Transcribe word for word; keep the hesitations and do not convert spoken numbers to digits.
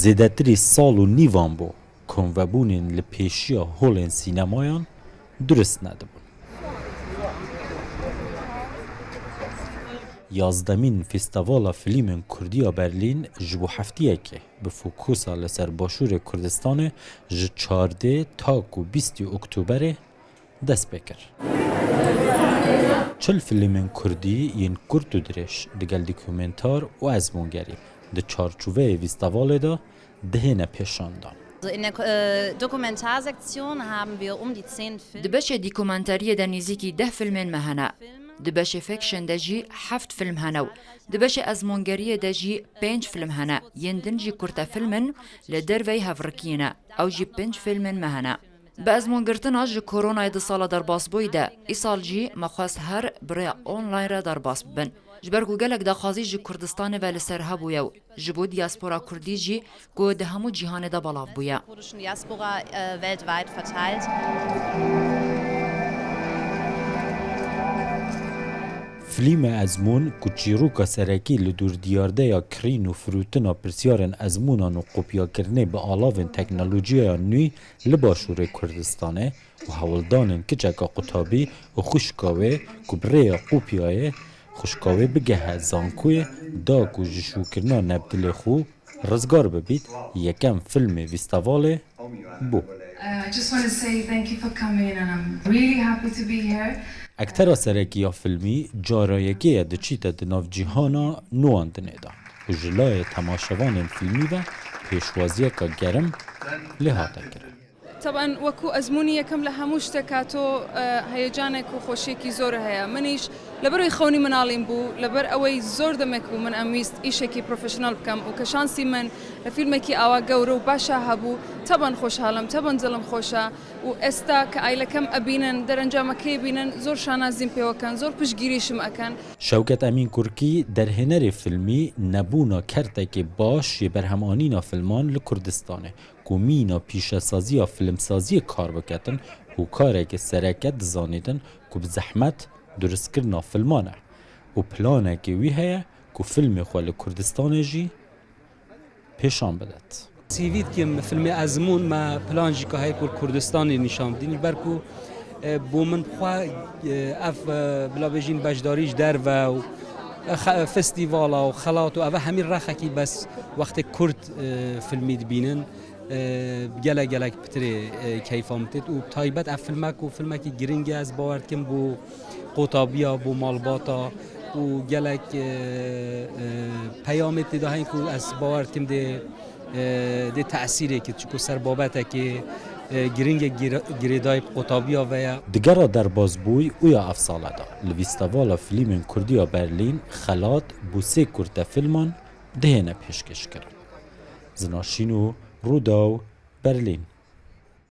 Zêdetirî sal û nîvan bû, komvebûnên li pêşiya holên sînemayan durist nedibûn. Yazdemîn Festîvala Filmên Kurdî ya Berlîn ji bo heftiyekê bi fokusa li ser Başûrê Kurdistanê ji çardê ta ku bîstî Oktoberê dest pê kir. Çil filmên kurdî yên kurt û dirêj digel dokumentar û ezmûngerî di çarçoveyê festîvalê de dihêne pêşandan. Also in der, äh, Dokumentarsektion haben wir um die zehn Filme. Di beşê dokumentariyê de nêzîkî deh filmên me hene. Di beşê fiction de jî heft film hene û di beşê ezmûngeriyê de jî pênc film hene. Yên din jî kurte film in, li derveyî hevrikiyê ne. Ew jî pênc filmên me hene. Bi ezmûngirtina ji koronayê du sala derbasbûyî de, îsal jî me xwest her bi rêya online re derbas bibin. Ji ber ku gelek daxwazî ji Kurdistanê ve li ser hebûye û ji bo diaspora kurdî jî ku di hemû cîhanê de belav bûye. Kurdischen Diaspora, äh, weltweit verteilt. Filmê Ezmûn ku çîroka serekî li dûr diyardeya kirîn û firûtina pirsyarên ezmûnan û kopyakirinê bi alavên teknolojiyeya nû li Başûrê Kurdistanê û hewldanên kiçeka qutabî û xwişka wê ku bi rêya kopyayê xwişka wê bigehe zankoyê da ku ji şûkirina nebdilê xwe rizgar bibît, yekem filmê festîvalê bû. Uh, I just wanna say thank you for coming and I'm really happy to be here. Ektera serekî ya filmî cara yekê ye diçîte di nav cîhana nûwandinê de û ji layê temaşevanên filmî ve pêşwaziyeka gerim lê hate kirin. Teben wekû ezmûnî yekem li hemû şteka to, e, heyecanek û xweşiyekî zor heye. Min îş li ber wî xewnî min alîn bû, li ber ewey zor demek bû min em wîst îşekî profesyonel bikem û ke şansî min li fîlmekî awa gewr û başa hebû, teben xweşhal im, teben dilim xweş e û esta ke aîlekem ebînin, derencamekê bînin, zor şanazî min pê we ken, zor piştgirî ji min eken. Şewket Emîn Kurkî, derhênerê filmî, nebûna kertekê baş yê berhemanîna filman li Kurdistanê, ku mîna pîşesaziya filmsaziyê kar biketin, hokareke sereke dizanîtin ku bi zehmet duristkirina filman e û planekê wî heye ku filmê xwe li Kurdistanê jî pêşan bidet. Sîvî dikim filmê Ezmûn, me plan jî ka heye ku li Kurdistanê nîşan bidîn, ji ber ku, e, bo min xwe, e, ev, e, bila bêjîn beşdarî ji derve û, e, xe-, festîvala û xelat û eve hemî rexekî bes wextê kurd, e, filmî dibînin, e, gelek gelek pitirê, e, keyfa min têt û taybet ev filmek û filmekî giring e, ez bawer dikim bo qotabiya, bo malbata û gelek, e, e, peyamê tê de hene ku ez bawer dikim dê, e, dê tesîrê kit, çiku ser babetekê, e, giring e gire-, girêdayî bi qotabiya ve ye. Di gera derbasbûyî û ya ev sale de li Festîvala Filmên Kurdî ya Berlîn xelat bo sê kurte filman dihêne pêşkêşkirin. Zina Şîno, Rûdaw, Berlîn.